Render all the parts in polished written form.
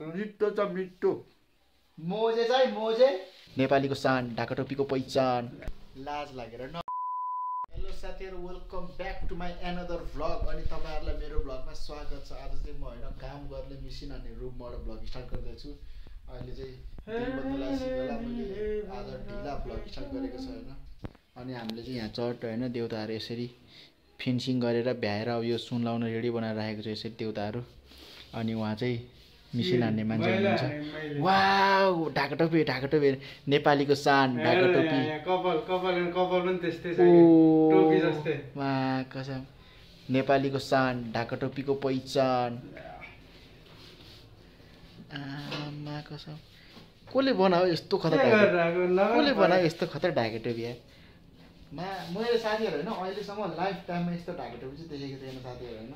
मिठो छ मिठो। मोजे चाहिँ मोजे नेपालीको शान ढाका टोपीको पहिचान लाज लागेर न। हेलो साथीहरु, welcome back to my another vlog. अनि तपाईहरुलाई मेरो भ्लगमा स्वागत छ। आज चाहिँ म हैन काम गर्ने मिसिन हान्ने रुमबाट भ्लग स्टार्ट गर्दैछु। अहिले चाहिँ 2 बज्नुलाई सिक्ला मैले आज ढिला भ्लग स्टार्ट गरेको छ हैन। अनि हामीले चाहिँ यहाँ चर्ट हैन देउताहरु यसरी फिनिशिङ गरेर भ्याएर अब यो सुन लाउन रेडी बनाएर राखेको छ यसरी देउताहरु। अनि उहाँ चाहिँ मिसिन हान्ने मान्छे हुनुहुन्छ। वाउ ढाका टोपी नेपालीको शान ढाका टोपी। कपाल पनि त्यस्तै छ टोपी जस्तै। वा कसम नेपालीको शान ढाका टोपीको पहिचान। आमा कसम कसले बनायो यस्तो खतरा ढाका टोपी यार। मेरो साथीहरु हैन अहिलेसम्म लाइफ टाइममा यस्तो ढाका टोपी चाहिँ देखेको थिएन साथीहरु हैन।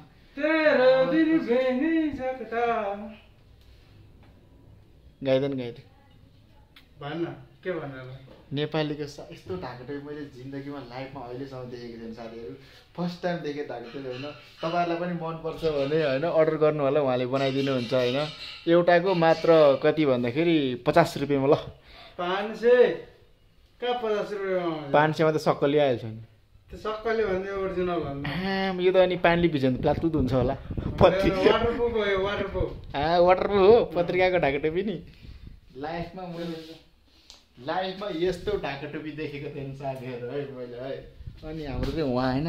गाइदैन भन्न के भन्नु नेपालीको यस्तो ढाका टोपी मैले जिन्दगीमा लाइफमा अहिलेसम्म देखेको थिएन साथीहरु। फर्स्ट टाइम देखेँ ढाका टोपी हैन। तपाईहरुलाई पनि मन पर्छ भने हैन अर्डर गर्नु होला, उहाँले बनाइदिनु हुन्छ हैन। एउटाको मात्र कति भन्दाखेरि 50 रुपैयाँमा ल। 500 का 50 रुपैयाँमा 500 मा त सक्कली आइहाल्छ नि। त्यो सक्कली भन्ने ओरिजिनल भन्नु यो त अनि पानीले भिज्यो भने प्लातुत हुन्छ होला। वाटरप्रुफ हो यो वाटरप्रुफ। वाटरप्रुफ हो पत्रिकाको ढाका टोपी नि। लाइफमा यस्तो ढाका टोपी देखेको थिएन साथीहरु है मैले है। अनि हाम्रो चाहिँ उहाँ हैन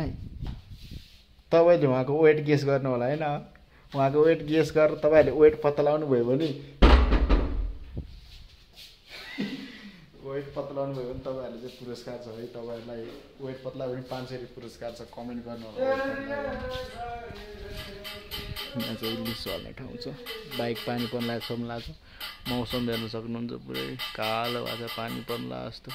तपाईले उहाँको वेट गेस गर्नु होला हैन। उहाँको वेट गेस गरेर तपाईहरुले वेट पत्ता लगाउनु भयो भने तपाईहरुले चाहिँ पुरस्कार छ है। तपाईहरुलाई वेट पत्ला भने 500 रुपैयाँ पुरस्कार छ। कमेन्ट गर्नु होला। यहाँ चाहिँ लिसो हाल्ने ठाउँ छ। बाइक पानी पर्न लाग्छ। मौसम हेर्न सक्नुहुन्छ पुरै कालो भएको छ पानी पर्न जस्तो।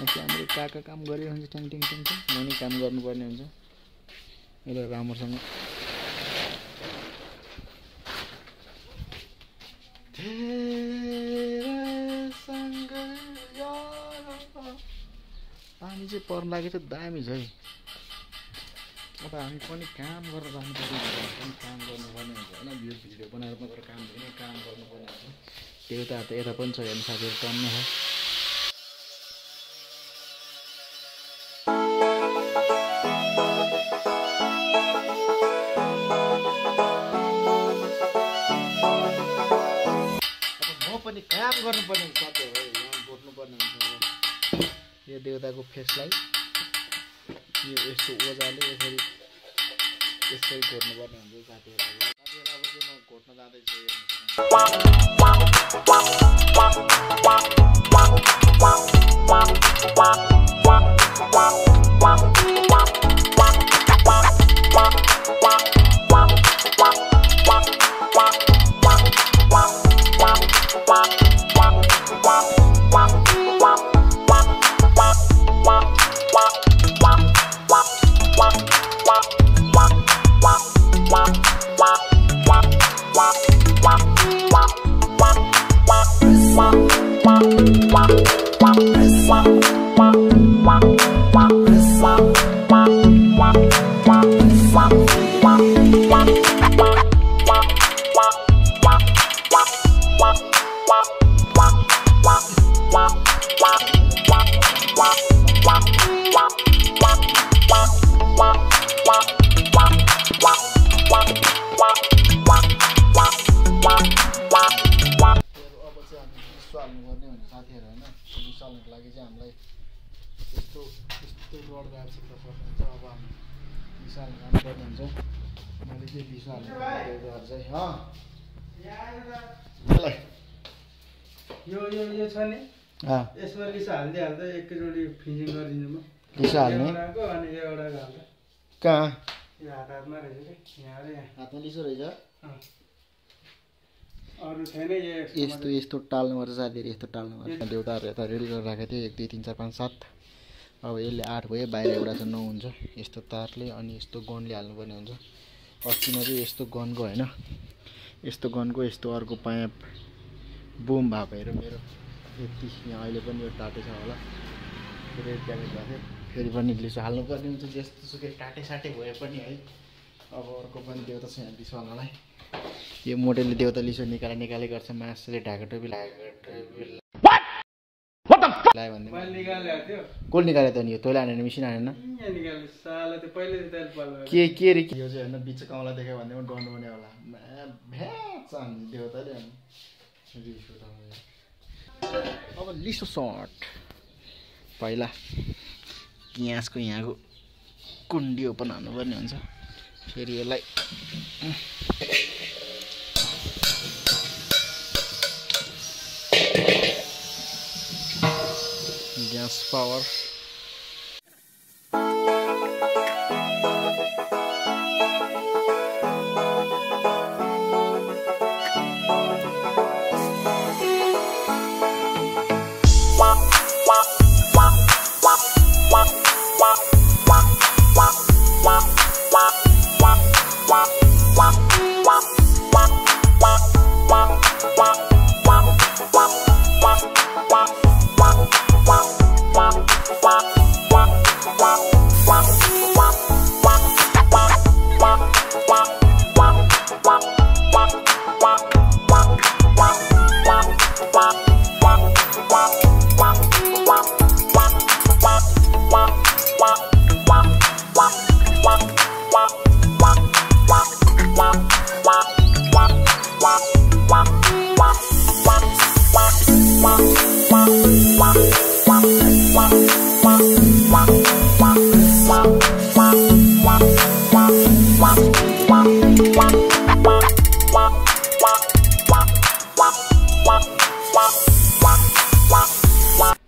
हाम्रो काका काम गरिरहन्छ ट्याङ ट्याङ ट्याङ ट्याङ। म नि काम गर्नुपर्ने हुन्छ। यसलाई राम्रोसँग पानी चाहिँ पर्न लागेको छ दामी छ है। अब हामी पनि काम गरेर जानुपर्ने हुन्छ। काम गर्नुपर्ने हुन्छ होइन। यो भिडियो बनाएर मात्र काम होइन, काम गर्नुपर्ने हुन्छ। देउताहरू त यता पनि छ हेर्नु साथीहरू टन्ने हो। काम गर्नुपर्ने हुन्छ साथीहरु है। यहाँ बोट्नुपर्ने हुन्छ। यो देउताको फेसलाई यो यस्तो ओजाले यसरी घोट्नुपर्ने हुन्छ साथीहरु। अब चाहिँ म घोट्न जाँदैछु। साथीहरु हैन विशालको लागि चाहिँ हामीलाई यस्तो रोड गाड्छ त सक्नुहुन्छ। अब हामी विशाल गर्नुपर्ने हुन्छ। मैले चाहिँ विशाल गरेर चाहिँ यो छ नि यसमा लिसा हाल्दै एकैचोटी फिनिसिङ गरिदिनु म। लिसा हाल्ने एउटाको अनि एउटाको हाल्दा कहाँ यो हातमा रहेछ के यहाँ रे हातमा लिसो रहेछ। अरु छैन यस्तो टाल्नुपर्छ साथीहरु। यस्तो टाल्नुपर्छ। देउताहरु यता रेडी गरेर राखेको थियो 1 2 3 4 5 7। अब यसले 8 भयो। बाहिर एउटा चाहिँ 9 हुन्छ। यस्तो तारले अनि यस्तो गनले हाल्नुपर्ने हुन्छ। अस्तिमा चाहिँ यस्तो गनको हैन यस्तो गनको यस्तो अर्को पाइप बुम भएको हेर मेरो यति यहाँ अहिले पनि यो टाटे छ होला। रेड ज्याकेट भएको फेरि पनि लिसो हाल्नुपर्ने हुन्छ। जस्तो सुकै टाटे साटे भए पनि है अब अर्को पनि देउता छ यहाँ लिसोवालालाई यो मोडेलले देउता लिसो निकाले गर्छ मासुले ढाका टोपी लगायो भन्दै कसले निकाल्यो त नि यो तैँले हानेन मिसिन हानेन के रे यो चाहिँ होइन बिच काउला देख्यो भन्दै म डर्नु पनि होला भ्याच हान्ने देउताले रिस उठाउने अब लिसो सर्ट पहिला ग्यासको यहाँको कुण्डी ओपन हान्नुपर्ने हुन्छ फेरि यसलाई ग्यास पावर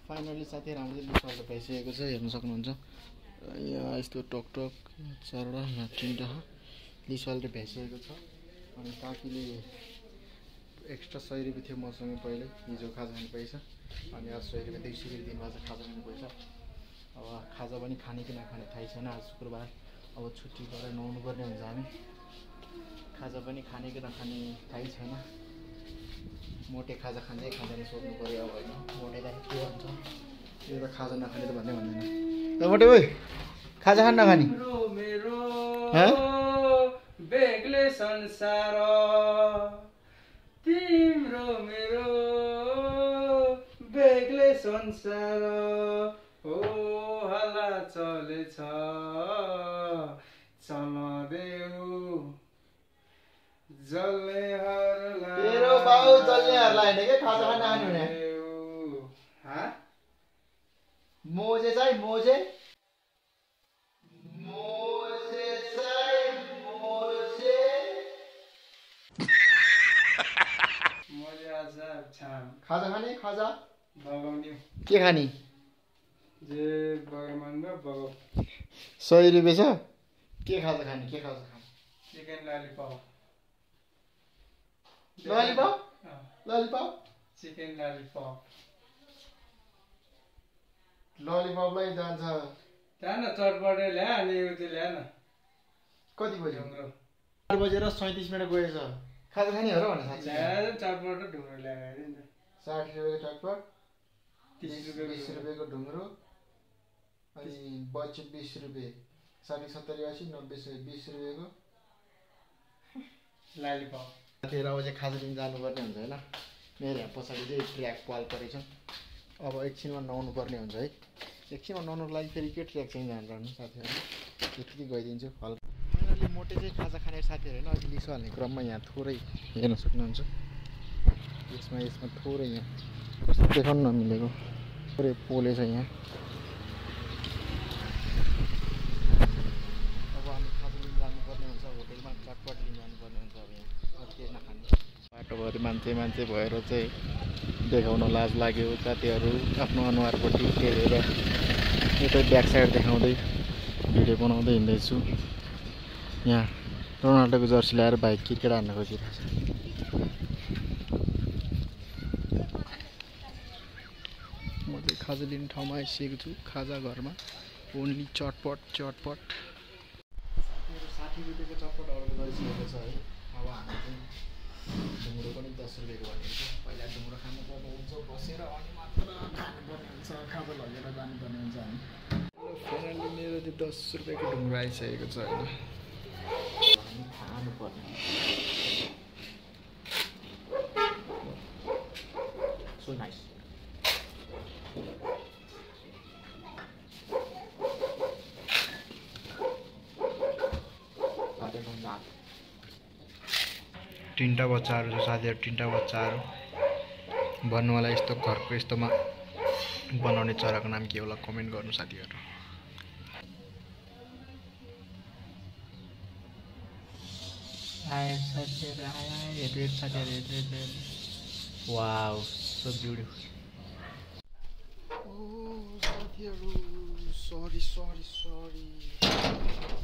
फाइनली साथीहरु हाम्रो लिसोवाल भइसकेको छ हेर्न सक्नुहुन्छ यहाँ यस्तो टकटक चारवटा यहाँ तीनटा लिसोवाल भइसकेको छ अनि काकीले एक्स्ट्रा 100 रुपियाँ थियो मसँग पहिले हिजो खाजा खाने पैसा अनि आज 100 रुपियाँ 200 रुपियाँ दिनुभएको छ खाजा खाने पैसा अब खाजा पनि खाने कि नखाने थाहै छैन आज शुक्रबार अब छुट्टी गरेर नुहाउनु पर्ने हुन्छ हामी खाजा पनि खाने कि नखाने थाहै छैन मोटे खाजा खाँदै खाँदैन सोध्नु पर्यो अब होइन मोटेलाई के भन्छ यो त खाजा नखाने त भन्दै भन्दैन ल मोटे ओइ खाजा खान नखाने मेरो बेग्लै संसार तिम्रो मेरो बेग्लै संसार हो हल्ला चलेछ चलदेऊ जल्नेहरुलाई तेरो बाउ जल्नेहरुलाई हैन के खाजा खान आउनु हुने मोजे चाहिँ मोजे खाजा खाने खाजा बगाउने के खाने जे बगरमानमा बगाउ 100 रुपैयाँ छ के खाजा खाने के खाजा खाने chicken lollipop lollipop chicken lollipop ललिपपलाई जान्छ त्यहाँ न चटपटे ल्या अनि उति ल्या न कति बज्यो 4 बजेर 37 मिनेट गएछ खाजा खाने हो र भने साच्चै ल्या चटपटे ढुङ्ग्रो ल्याएर नि 60 रुपैयाँको चटपट 30 रुपैयाँको ढुङ्ग्रो अनि बच्यो 20 रुपैयाँ 60 70 80 90 20 रुपैयाँको ललिपप तेह्र बजे खाजा दिन जानुपर्ने हुन्छ होइन मेरो यहाँ पछाडि चाहिँ ट्र्याक पाल परेछ अब एकछिनमा नुहाउनु पर्ने हुन्छ है एकछिनमा नुहाउनुको लागि फेरि के ट्र्याक चाहिँ जानु साथीहरू यति गइदिन्छु फल फाइनली मोटे चाहिँ खाजा खाने साथीहरू होइन अघि लिसो हाल्ने क्रममा यहाँ थोरै हेर्न सक्नुहुन्छ यसमा थोरै यहाँ कस्तो देखाउनु नमिलेको थोरै पोले छ यहाँ अब हामी खाजा लिन जानुपर्ने हुन्छ होटेलमा चटपट लिन जानुपर्ने हुन्छ अब यहाँ के नखाने बाटोभरि मान्छे भएर चाहिँ देखाउन लाज लाग्यो साथीहरू आफ्नो अनुहारपट्टि हेरेर यतै ब्याक साइड देखाउँदै भिडियो बनाउँदै हिँड्दैछु यहाँ रोनाल्डोको जर्सी ल्याएर भाइ क्रिकेट हान्न खोजिरहेको छ म चाहिँ खाजा लिने ठाउँमा आइसकेको छु खाजा घरमा ओन्ली चटपट 60 रुपियाँको चटपट अर्डर गरिसकेको छ है अब हामी चाहिँ ढुङ्ग्रो पनि 10 रुपियाँको भनेको छ पहिला ढुङ्ग्रो खानुपर्ने हुन्छ बसेर अनि मात्र खानुपर्ने हुन्छ खाजा लगेर जानुपर्ने हुन्छ हामी फाइनली मेरो त्यो 10 रुपियाँको ढुङ्ग्रो आइसकेको छ होइन हामी खानुपर्ने सो नाइस तीनटा बच्चाहरू छ साथीहरू तीनटा बच्चाहरू भन्नु होला यस्तो घरको यस्तोमा बनाउने चराको नाम के होला कमेन्ट गर्नु साथीहरू वाउ सो ब्युटिफुल साथीहरू सरी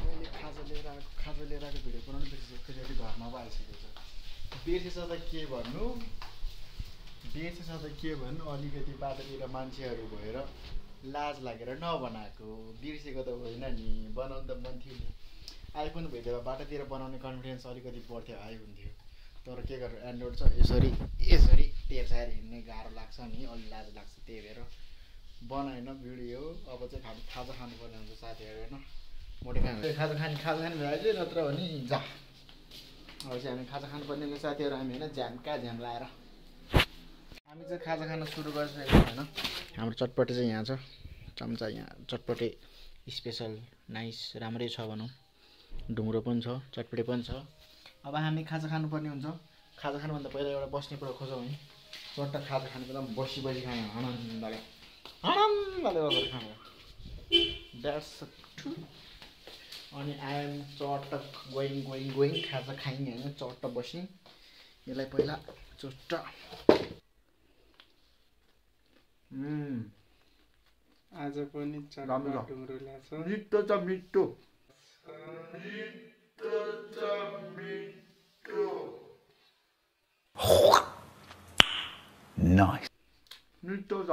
मैले खाजा लिएर आएको भिडियो बनाउनु बिर्सेपछि घरमा पो आइसकेको छ बिर्सेछ त के भन्नु अलिकति बाटोतिर मान्छेहरू भएर लाज लागेर नबनाएको बिर्सेको त होइन नि बनाउनु त मन थियो नि आइफोन भइदिएर बाटोतिर बनाउने कन्फिडेन्स अलिकति बढ्थ्यो आइ हुन्थ्यो तर के गर्नु एन्ड्रोइड छ यसरी तेर्साएर हिँड्ने गाह्रो लाग्छ नि अलि लाज लाग्छ त्यही भएर बनाएन भिडियो अब चाहिँ खाजा खानुपर्ने हुन्छ साथीहरू होइन मोटे खाजा खाने भइहाल्यो नत्र भने जा अब चाहिँ हामी खाजा खानुपर्ने हुन्छ साथीहरू हामी होइन झ्याम लाएर हामी चाहिँ खाजा खान सुरु गरिसकेको होइन हाम्रो चटपटे चाहिँ यहाँ छ चम्चा यहाँ चटपटे स्पेसल नाइस राम्रै छ भनौँ ढुङ्ग्रो पनि छ चटपटे पनि छ अब हामी खाजा खानुपर्ने हुन्छ खाजा खानुभन्दा पहिला एउटा बस्ने कुरा खोजौँ है चट्ट खाजा खाने बेला बसी खाने आनन्दले गरेर खानु द्याट्स अनि आइएम चट्ट गोइङ खाजा खाइँ होइन चट्ट बस्ने यसलाई पहिला चट्ट आज पनि ढुङ्ग्रो ल्याएको छ मिठो छ मिठो मिठो छ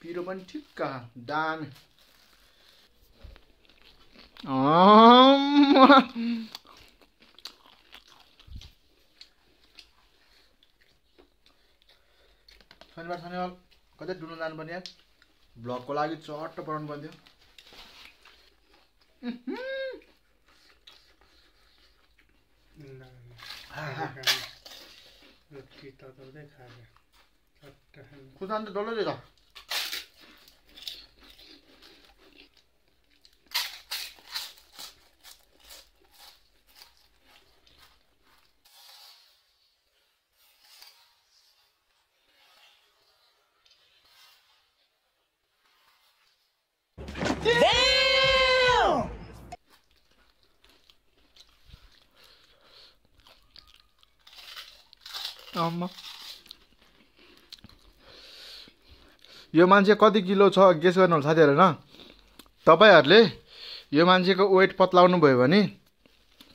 पिरो पनि ठिक्क दामी शनिबार कतै डुल्न जानुपर्ने यार भ्लगको लागि चट्ट बनाउनु पर्थ्यो खुर्सानी त डल्लै त यो मान्छे कति किलो छ गेस गर्नु होला साथीहरू होइन तपाईँहरूले यो मान्छेको वेट पत्लाउनु भयो भने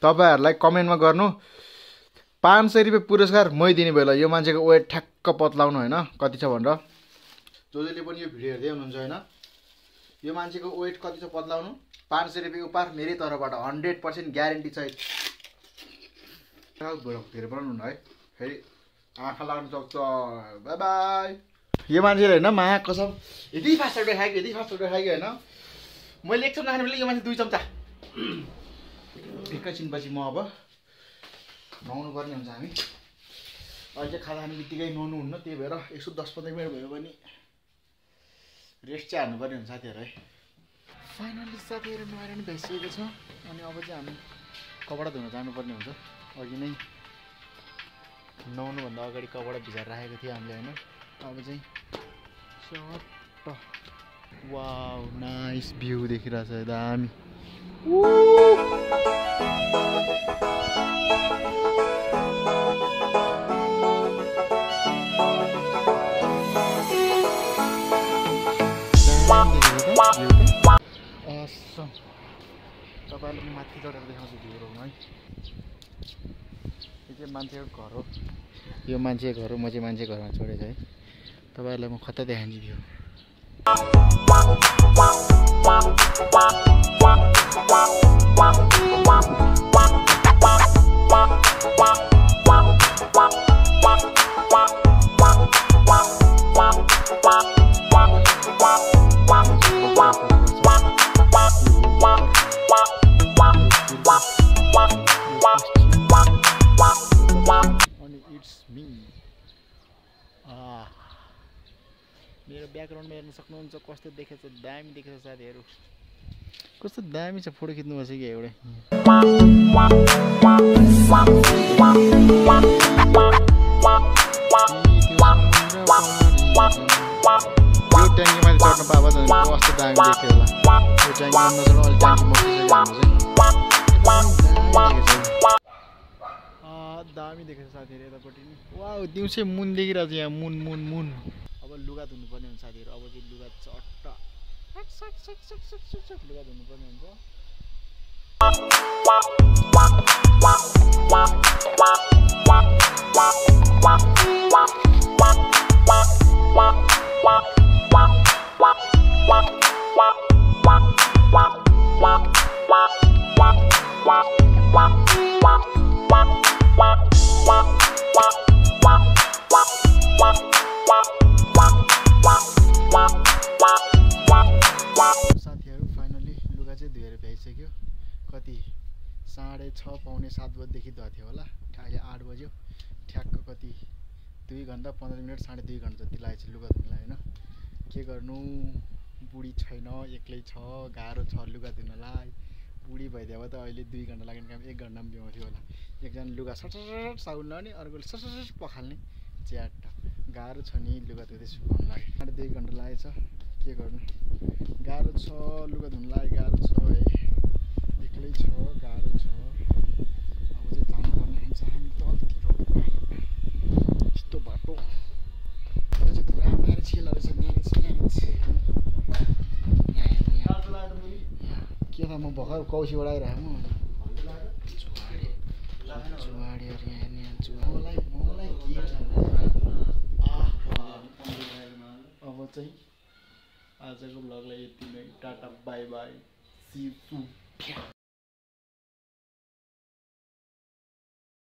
तपाईँहरूलाई कमेन्टमा गर्नु 500 रुपियाँ पुरस्कार मै दिने भयो ल यो मान्छेको वेट ठ्याक्क पत्लाउनु होइन कति छ भनेर जसले पनि यो भिडियो हेर्दै हुनुहुन्छ होइन यो मान्छेको वेट कति छ पत्लाउनु 500 रुपियाँ उपहार मेरै तर्फबाट 100% ग्यारेन्टी छ धेरै बनाउनु है फेरि आँखा लाग्नु सक्छ बाई बाई यो मान्छेले होइन मा कसम यति फास्ट फुड खाइयो होइन मैले एक चम्चा खाने बेला यो मान्छे 2 चम्चा एकैछिनपछि म अब नुहाउनु पर्ने हुन्छ हामी अहिले खाना खाने बित्तिकै नुहाउनु हुन्न त्यही भएर यसो 10-15 मिनट भयो भने रेस्ट चाहिँ हान्नुपर्ने हुन्छ साथीहरू है फाइनली साथीहरू नुहाएर नि भइसकेको छ अनि अब चाहिँ हामी कपडा धुन जानुपर्ने हुन्छ अघि नै नुहाउनुभन्दा अगाडि कपडा भिजाएर राखेको थियो हामीले होइन अब चाहिँ चट्ट वाउ नाइस भ्यू देखिरहेछ दामी तपाईँहरूले म माथि चढेर देखाउँछु भ्यूहरू है यो चाहिँ मान्छेको घर हो यो मान्छेको घर हो म चाहिँ मान्छेको घरमा चढेको है तपाईँहरूलाई म कता देखाइदिन्छु भ्यू मेरो ब्याकग्राउन्डमा हेर्न सक्नुहुन्छ कस्तो देखेछ, दामी देखेछ साथीहरू। कस्तो दामी छ, फोटो खिच्नु पर्छ कि एउटै। यो ट्याङ्कीमा चढ्नु पाएको छ भने कस्तो दामी देख्थ्यो होला। यो ट्याङ्कीमा नचढ्नु, अलि ट्याङ्की दामी देखेछ साथीहरू यतापट्टि नि। वाउ, दिउँसै मुन देखिरहेको छ यहाँ, मुन मुन मुन। अब लुगा धुनुपर्ने हुन्छ साथीहरू। अब चाहिँ लुगा चट्ट लुगा धुनुपर्ने हुन्छ। साथीहरू फाइनली लुगा चाहिँ धुएर भ्याइसक्यो। कति 6:30 पाउने 7 बजेदेखि धुएको थियो होला। अहिले 8 बज्यो। ठ्याक्क कति 2 घन्टा 15 मिनट 2.5 घन्टा जति लागेको छ लुगा धुनलाई होइन। के गर्नु, बुढी छैन, एक्लै छ, गाह्रो छ लुगा धुनलाई। बुढी भइदियो भए त अहिले 2 घन्टा लाग्ने काम 1 घन्टामा भ्याउँथ्यो होला। एकजना लुगा सटसट साउन लाउने, अर्कोले सटसट पखाल्ने, च्याट्ट गाह्रो छ नि लुगा धुँदै सुकाउनलाई। 2 घन्टा लागेछ। के गर्नु, गाह्रो छ लुगा धुनलाई, गाह्रो छ है। एक्लै छ, गाह्रो छ। अब चाहिँ जानुपर्ने हुन्छ हामी तलतिर। यस्तो बाटो चाहिँ पुरा म्यारेज खेला रहेछ, म्यारेज। के थाहा, म भर्खर कौसी उडाइरहेको म। अब चाहिँ आजको भ्लगलाई यति नै। Tata bye bye, see you.